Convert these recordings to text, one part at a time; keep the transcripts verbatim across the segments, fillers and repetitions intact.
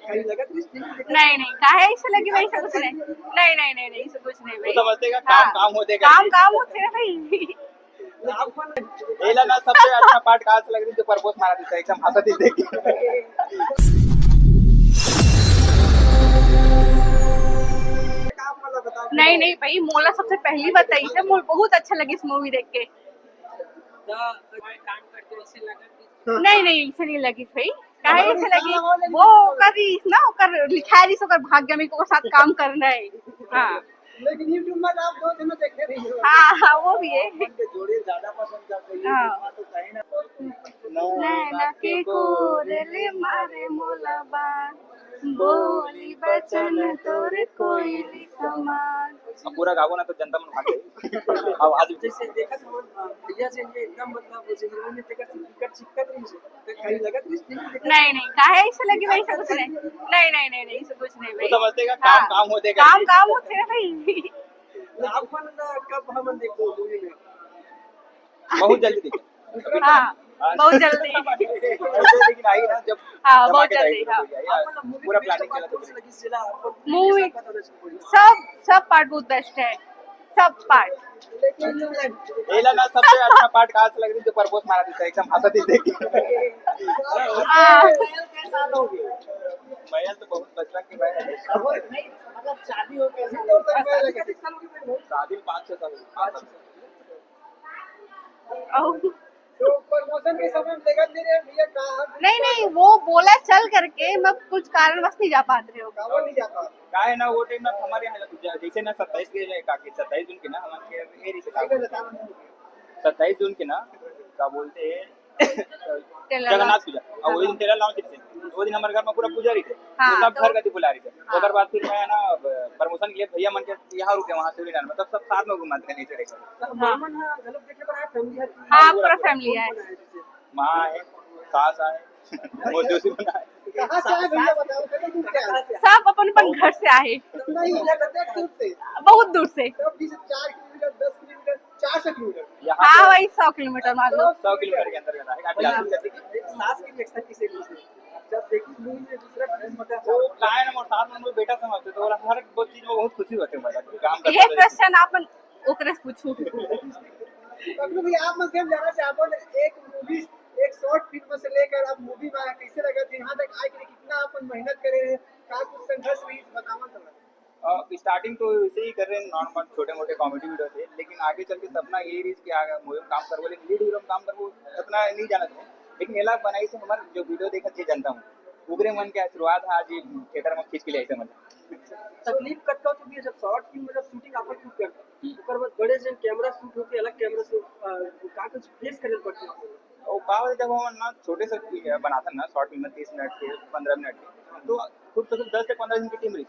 नहीं, नहीं, काहे ऐसे लगे भाई, ऐसा कुछ नहीं। नहीं, नहीं, नहीं, नहीं, ऐसा कुछ नहीं भाई। वो समझते का काम, हाँ। काम होते का काम, काम होते हैं भाई। एला ना सबसे अच्छा पार्ट कहाँ से लग रही, जो प्रपोज मारा देता है, एकदम हंसा देते। नहीं, नहीं भाई, मोला सबसे पहली बताई से, मोला बहुत अच्छा लगी इस मूवी देख के। नहीं, नहीं, ऐसे नहीं लगी भाई। काहे ऐसे लगी? वो ओकर रहीस ना, ओकर लिखाय रहीस, ओकर भाग्य में ओकर साथ काम करना है। हाँ। लेकिन YouTube में तो आप दो जने देखे रही हो। हाँ, हाँ, वो भी है। अपन के जोड़ी ज्यादा पसंद करते हैं, हाँ। YouTube में तो कहीं ना नैना के कोरे ले मारे मोला बान, बोली बचन तोरे कोयली समान। अब पूरा गाबो ना तो जनता मन भाग जाही। अब आज जैसे देखत हो, भैया जी ने एकदम मतलब वो जो हीरोइन ने तेकर से टिकट चिपकत रही है, तो कहीं लगत रही है, नहीं, नहीं, काहे ऐसे लगी, वैसे कुछ नहीं। नहीं, नहीं, नहीं, नहीं, ऐसे कुछ नहीं वो भाई। समझते का काम, हाँ। काम होते का काम, काम होते हैं भाई। आप मन कब हमन देखो मूवी में? बहुत जल्दी देखो। हाँ, बहुत जल्दी। लेकिन आई ना जब, हाँ, जब बहुत आके जल्दी, direct हाँ। हो गया, यार, पूरा planning चला था। मूवी सब, सब पार्ट बहुत बेस्ट है, सब पार्ट। एला ना सबसे अच्छा पार्ट कहाँ से लग रही, जो प्रपोज मारा देता है, एकदम हंसा देते। हाँ। महल तो बहुत बचपन की बात है। मतलब शादी हो गई, शादी पाँच छह साल हो गए। तो प्रमोशन के समय में देखत नहीं रहे भैया, कहाँ नहीं, नहीं, वो बोला चल करके, मैं कुछ कारणवश नहीं जा पात रहे हो। काबर नहीं जा पात? का है ना, वो टाइम ना हमारे यहाँ जैसे ना सत्ताईस के, का के सत्ताईस जून के ना हमारे ये रिश्ते का बोलते हैं। सत्ताईस जून के ना का बोलते हैं, जगन्नाथ पूजा। और वही दिन तेरह लाव चिप्स है। वो दिन हमारे घर में पूरा पूजा रही थे। हाँ, तो सब तो घर गति बुला रही थे। हाँ। ओकर बाद फिर मैं ना प्रमोशन के लिए भैया मन के यहाँ रुके, वहाँ सूर्यनारायण में, तब सब साथ में घुमाते रहे, नीचे रह के। हाँ। मामन हाँ, गलत देखे पर है, फैमिली है। हाँ, पूरा पूरा फैमिली है। माँ है, सास है, वो जोशी बना है। कहाँ से आए भैया, बताओ, कितने दूर से आए? सब अपन अपन घर से आए। नहीं, भैया, कितने दूर से? बहुत दूर से। तब भी से चार किलोमीटर, दस किलोमीटर, चार सौ किलोमीटर। यहाँ हाँ, पे वही सौ किलोमीटर मान लो। सौ किलोमीटर के अंदर का है। अभी लालू जैसे कि सास की रिएक्शन किसे ली थी? जब देखी मूवी में दूसरा किस्मत है। वो का है ना, मोर साथ में मोर बेटा समझते, तो बोला, हर वो चीज में बहुत खुशी होते हैं, मतलब, काम करते ये हुए। क्वेश्चन आप मन ओकरे से पूछू। पगलू भैया, आप मन से हम जानना चाहबो ना, एक मूवी, एक शॉर्ट फिल्म से लेकर अब मूवी में आए, कैसे लगा? यहाँ तक आए के लिए कितना अपन मेहनत करे हैं, का कुछ संघर्ष रही, बतावा थोड़ा। अ, स्टार्टिंग तो ऐसे ही कर रहे हैं, नॉर्मल छोटे मोटे कॉमेडी वीडियो से, लेकिन आगे चल के सपना यही रही कि आगे मूवी में काम करबो, लेकिन लीड हीरो में काम करबो, सपना नहीं जाना चाहिए। लेकिन एला बनाई से हमारे जो वीडियो देखत जे जनता हूँ, ओकरे मन के आशीर्वाद है, आज ये थिएटर में खींच के ले आई समझ। तकलीफ कतका होथे भैया, जब शॉर्ट फिल्म में जब शूटिंग आप खुद करता, ओकर बाद बड़े जन कैमरा शूट होके अलग कैमरा से, अ, का कुछ फेस करे पड़थे आप लोग? और का होथे, जब हम ना छोटे से बनाथन ना शॉर्ट फिल्म तीस मिनट के, पन्द्रह मिनट के, तो खूब से खूब दस से पन्द्रह दिन की टीम रही,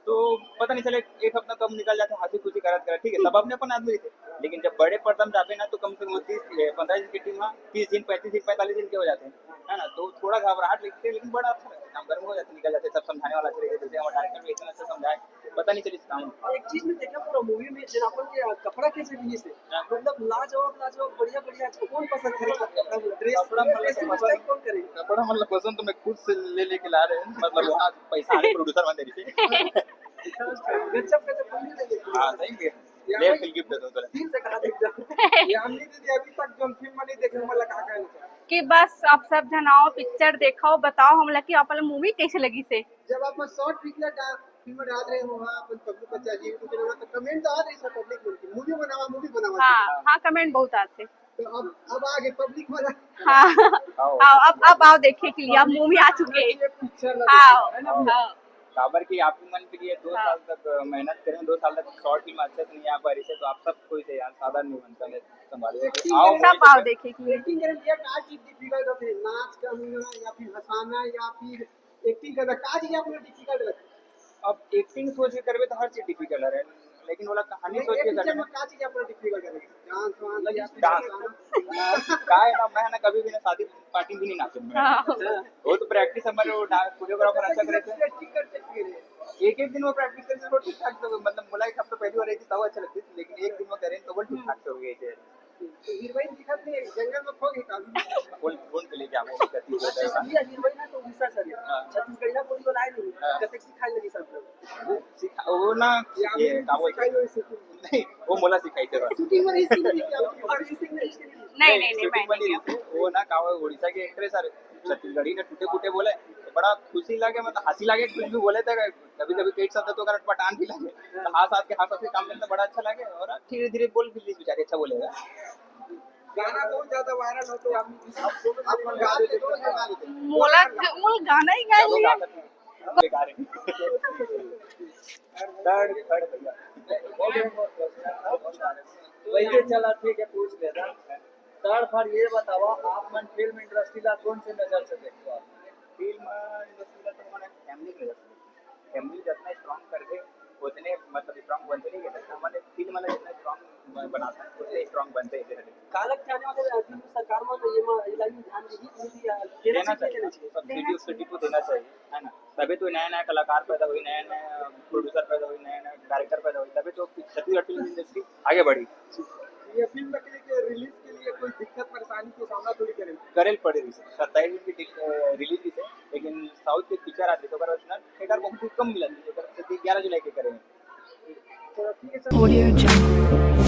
तो पता नहीं चले एक हफ्ता कब निकल जाथे हंसी खुशी करत करत, ठीक है, सब अपने अपन आदमी रहिथे। लेकिन जब बड़े पर्दा में जाबे ना, तो कम से कम तीस, पन्द्रह दिन की टीम, हाँ, तीस दिन, पैंतीस दिन, पैंतालीस दिन के हो जाते हैं, है ना? तो थोड़ा घबराहट लगती है, लेकिन बड़ा अच्छा लगता है, काम गर्म हो जाता है, निकल जाते हैं, सब समझाने वाला अच्छा रहता है। जैसे हमारे डायरेक्टर भी इतना अच्छा समझाए, पता नहीं चली काम। और एक चीज में देखा पूरा मूवी में जब अपन के कपड़ा कैसे रिलीज है, हाँ। मतलब लाजवाब, लाजवाब, बढ़िया, बढ़िया। अच्छा, कौन पसंद करे कपड़ा, ड्रेस, कपड़ा मतलब ड्रेस पसंद, कौन करे? कपड़ा मतलब पसंद तो मैं खुद से ले लेके ला रहे हैं, मतलब वहाँ पैसा आने प्रोड्यूसर वाले दे रही थी। गजब, गजब मूवी लगे। हाँ, सही में। यार, ले फिर गिफ्ट दे दो तोला। दिल से कहा था एकदम। यामिनी दीदी अभी तक जो फिल्म नहीं देखे, मतलब कहा, कहा नहीं। कि बस आप सब झन आओ, पिक्चर देखो, बताओ हमला कि आप लोग मूवी कैसे लगी से। जब आप शॉर्ट फिल्म डाल, फिल्म डाल रहे हो, वहाँ अपन पब्लिक बच्चा जी YouTube चैनल, तो कमेंट तो आ रही है पब्लिक मन की, "मूवी बनावा, मूवी बनावा।" हाँ, हाँ, कमेंट बहुत आते। तो अब, अब आगे पब्लिक वाला। हाँ। आओ। आओ, अब, अब आओ देखने के लिए, अब मूवी आ चुके हैं। ये पिक्चर लगे, हाँ, है ना? हाँ। काबर कि आप ही मन के लिए दो हाँ। साल तक, अ, मेहनत करें, दो साल तक शॉर्ट फिल्म अच्छे से नहीं आ पा रही है, तो आप सब कोई से यार साधारण नहीं बनता है, संभालिए। एक्टिंग आओ, करने सब आओ देखने के लिए। एक्टिंग करने में क्या चीज डिफिकल्ट होती है? नाच करना या फिर हंसाना या फिर एक्टिंग करना, का चीज आपको डिफिकल्ट लगता है? अब एक्टिंग सोच के करबे तो हर चीज डिफिकल्ट है, लेकिन वाला कहानी नहीं, सोच के एक करबे में का चीज आपको डिफिकल्ट लगता है? डांस वांस या फिर डांस। हंसाना? का है ना, मैं ना कभी भी ना शादी पार्टी भी नहीं नाचे मैं। हाँ। वो तो प्रैक्टिस हमारे वो डांस कोरियोग्राफर अच्छा करे थे। प्रैक्टिस करते थे। एक एक दिन वो प्रैक्टिस करते तो ठीक ठाक, तो मतलब मोला एक हफ्ता पहली बार एक तब अच्छा लगती थी, लेकिन एक दिन वो करें तो वो ठीक ठाक से हो गई थी। तो हीरोइन दिखत नहीं है, जंगल में खो गई काफी। कौन, कौन के लिए क्या वो करती है? अच्छा, भैया, हीरोइन है तो उड़ीसा से है। हाँ। छत्तीसगढ़िया बोली वाला है नहीं। वो ना, ये का बोलते हैं? नहीं, वो मोला सिखाई थे बस। शूटिंग में नहीं सीख रही थी आप? नहीं नहीं नहीं, मैं शूटिंग में नहीं नहीं थे। वो ना का, वो उड़ीसा के एक्ट्रेस आ रहे, छत्तीसगढ़ी ने टूटे फूटे बोले, तो बड़ा खुशी लगे, मतलब हंसी लगे, कुछ भी बोले थे, कभी कभी पेट शब्द तो कर पटान भी लगे, तो हंस हंस के हंस हंस के काम करता, बड़ा अच्छा लगे। और धीरे धीरे बोल भी ली बेचारी, अच्छा बोलेगा। गाना बहुत ज्यादा वायरल हो तो आप आप लोग गा देते हो। मोला मोला गाना ही गा लिया। बेकार है। थर्ड थर्ड भैया। वैसे चला, ठीक है, पूछ लेता। सर, फिर ये बताओ, आप मन फिल्म इंडस्ट्री ला कौन से नजर से देखते हो आप? फिल्म इंडस्ट्री का तो मैंने फैमिली के, फैमिली जितना स्ट्रांग कर दे उतने, मतलब, स्ट्रांग बनते नहीं कहते, तो मैंने फिल्म वाला जितना स्ट्रांग बनाता है उतने स्ट्रांग बनते हैं। कालक के आने वाले अभी सरकार में तो ये मा- ये लाइन में ध्यान दीजिए, पूरी, आ, देना देना चाहिए, चाहिए, देना चाहिए। सब्सिडी सब्सिडी तो देना चाहिए, है ना? तभी तो नया नया कलाकार पैदा हुई, नया नया प्रोड्यूसर पैदा हुई, नया नया डायरेक्टर पैदा हुई, तभी तो छत्तीसगढ़ फिल्म इंडस्ट्री आगे बढ़ी। ये फिल्म के लिए रिलीज के लिए कोई दिक्कत परेशानी का सामना थोड़ी करेंगे। करे पड़े रही सर, सत्ताईस जून की रिलीज भी है, लेकिन साउथ के पिक्चर आते तो अगर थिएटर बहुत ही कम मिला, तो ग्यारह जुलाई के करेंगे। तो ठीक है सर। Audio Jungle.